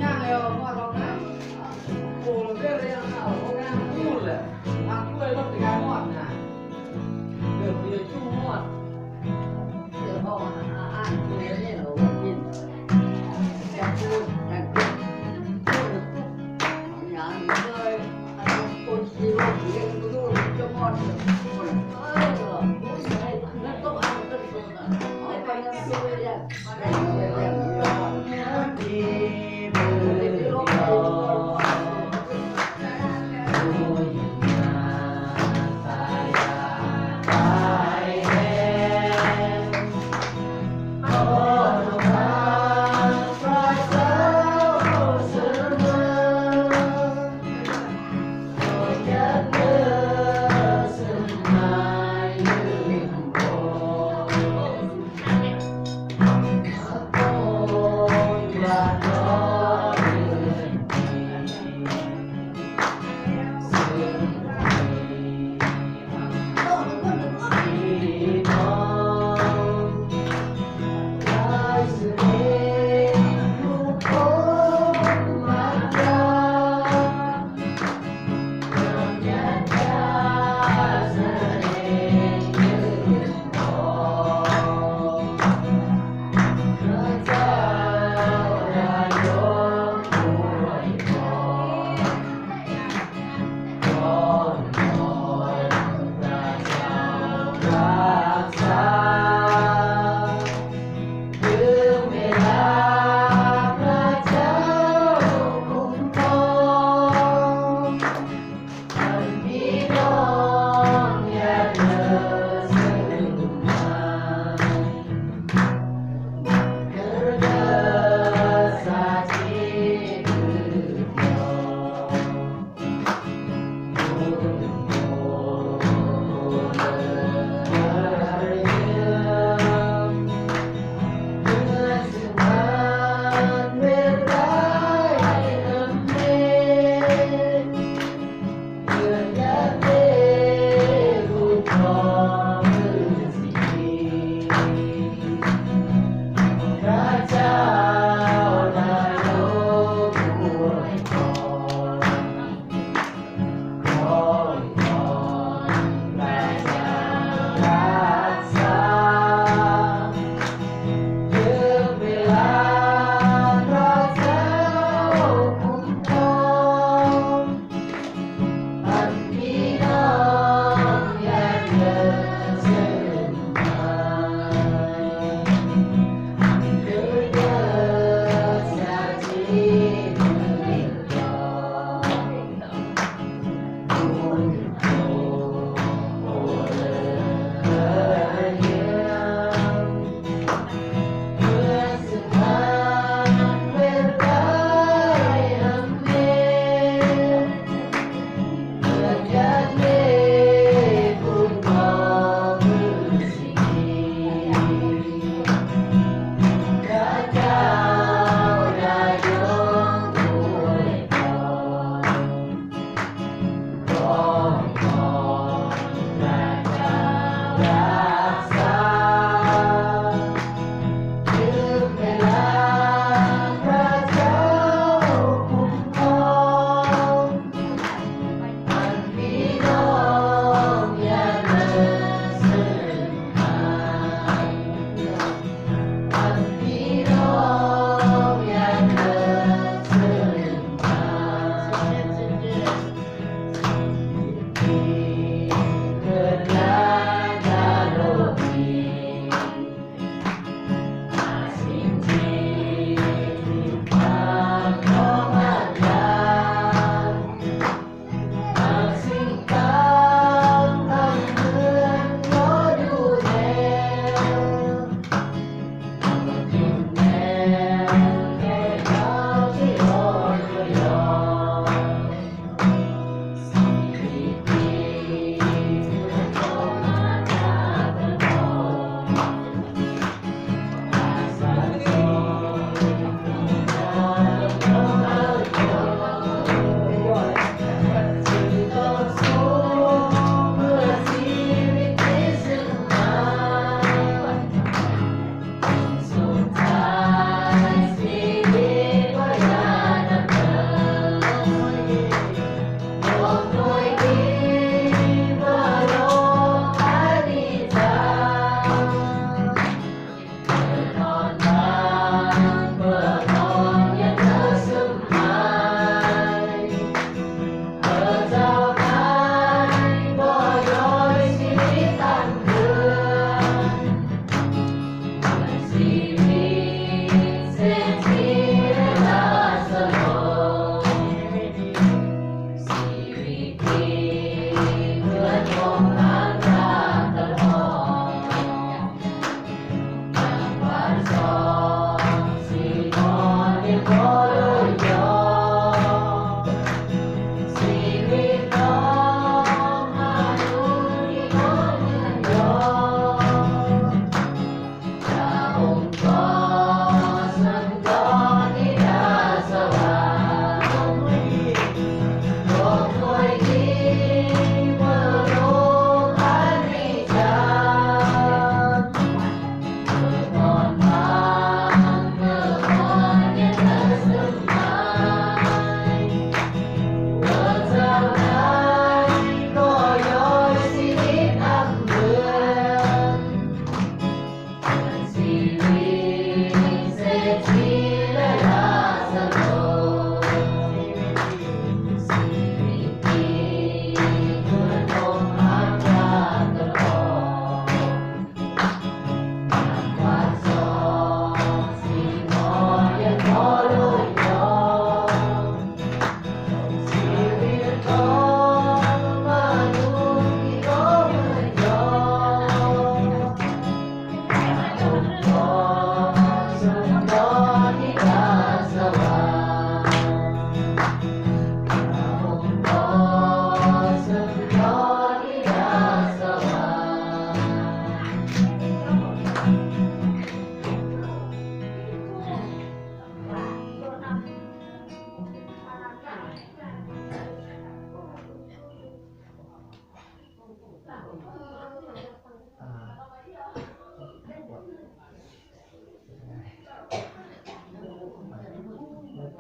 ຍ່າງແລ້ວຮອດຫ້ອງນ້ຳ ໂອ້ ເລີຍໄປຍ່າງເຂົ້າຫ້ອງນ້ຳພຸ້ນແຫຼະ ທາງກ້ວຍລົດຈັກກະຍານຮອດນະ ເກີບຢູ່ຈຸຮອດ ເຈົ້າຂອງຮ້ານເພິ່ນນີ້ລະວ່າກິນ ແຊບເກີນ ແຊບເກີນ ຫຍັງເລີຍ ຄົນຂີ່ລົດເລັງບໍ່ຮູ້ຈະຮອດ ເອີ ໂອ້ຍ ໃຫ້ເງິນຕົກອັນຕົກ Happy birthday to you.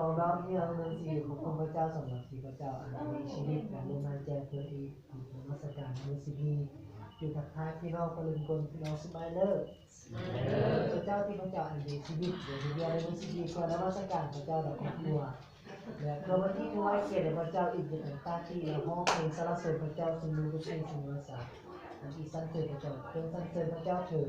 ຂອງນ້ອງທີ່ນ້ອງເມືອງສີ ຂອບຄຸນພະເຈົ້າສຳລັບທີ່ພະເຈົ້າອັນໃຫ້ຊີວິດ ການລົມຫາຍໃຈເພື່ອອີກ ນະມັດສະການມື້ສິບນີ້ ຢູ່ທັກທາຍພີ່ນ້ອງປະເລິນກົນ ພີ່ນ້ອງສະໄມເລີ ຂອບໃຈພະເຈົ້າທີ່ພະເຈົ້າອັນໃຫ້ຊີວິດ ໄດ້ເຮັດວຽກໃນມື້ສິບນີ້ ເພື່ອນະມັດສະການພະເຈົ້າ ແລະ ຄອບຄົວ ແລະ ເພື່ອວັນທີ່ຖວາຍກຽດແດ່ພະເຈົ້າ ອີກຈະເປັນປາຕີ້ ແລະ ຮ້ອງເພງສັນລະເສີນພະເຈົ້າ ຊຸມນຸມທຸກສິ່ງ ຊຸມວາສາ ອັນທີ່ສັນເສີນພະເຈົ້າ ຈົ່ງສັນເສີນພະເຈົ້າເຖີດ.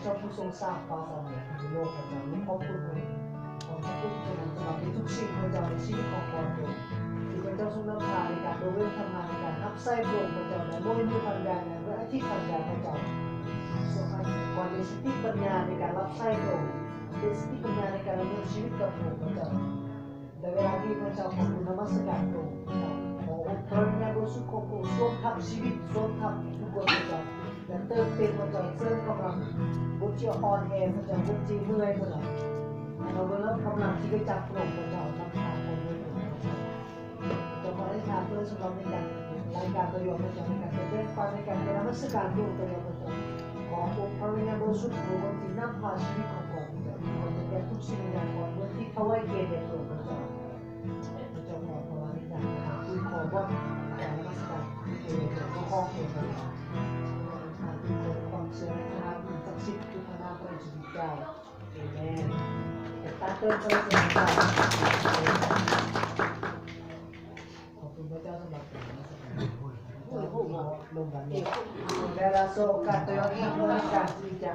ເຈົ້າຜູ້ຊົງຊາດຟ້າສາມແດນໃນໂລກ ພະເຈົ້າ ຂອບຄຸນ ຂອບພະຄຸນພະເຈົ້າສຳລັບທຸກສິ່ງ ພະເຈົ້າ ໃນຊີວິດຂອງພວກເຮົາ ທີ່ພະເຈົ້າຊົງນຳພາໃນການເດີນທາງ ໃນການຮັບໃຊ້ພະອົງ ພະເຈົ້າ ໃນມື້ນີ້ພັນຍາ ໃນວັນອາທິດພັນຍາ ພະເຈົ້າ ຂໍໃຫ້ໄດ້ສະຕິປັນຍາໃນການຮັບໃຊ້ພະອົງ ໄດ້ສະຕິປັນຍາໃນການດຳເນີນຊີວິດກັບພະອົງ ພະເຈົ້າ. ໃນເວລານີ້ພະເຈົ້າ ຂໍບຸນນະມັດສະການພະອົງ ພະເຈົ້າ ຂໍອົບພະວິນຍານບໍລິສຸດຂອງພະອົງ ຊົງທັບຊີວິດ ຊົງທັບທຸກຄົນ ພະເຈົ້າ ແລະ ເຕີມເຕັມ ພະເຈົ້າ ເສີມກຳລັງຄົນທີ່ອ່ອນແອ ພະເຈົ້າ ຄົນທີ່ເມື່ອຍ ພະເຈົ້າ ໃຫ້ເຮົາໄດ້ຮັບກຳລັງທີ່ໄດ້ຈາກພະອົງ ພະເຈົ້າ ນຳພາຄົນໄດ້ ພະເຈົ້າ ຂໍອະທິຖານເພື່ອສຳລັບໃນການ ລາຍການຕໍ່ຍອດ ພະເຈົ້າ ໃນການສະແດງຄວາມ ໃນການນະມັດສະການພະອົງ ຕໍ່ຍອດ ພະເຈົ້າ ຂໍອົບພະວິນຍານບໍລິສຸດຂອງພະອົງທີ່ນຳພາຊີວິດຂອງພວກເຮົາ ເຈົ້າ ທີ່ເຮົາຈະເປັນທຸກສິ່ງຢ່າງກ່ອນ ເມື່ອທີ່ຖວາຍເກຍແດ່ພະອົງ ເຈົ້າ ເຈົ້າ ຂໍພະວິນຍານ ຄືຂໍບອກການນະມັດສະການ ເອີ ຂໍຂອບໃຫ້ພະເຈົ້າ ຄືຂໍຄວາມເຊື່ອໃນພະນາມສັກສິດ ຄືພະນາມພະເຢຊູຄຣິສເຈົ້າ ເອເມນ ແຕ່ຕາເຕີນພະເຈົ້າ ຂອບຄຸນພະເຈົ້າສຳລັບການນະມັດສະການ ໂອ້ຍ ໂອ້ຍ ລົງກັນເນາະ ແລ້ວລະໂຊກາໂຕຍອນອີກໂມງກາທີ່ຈະ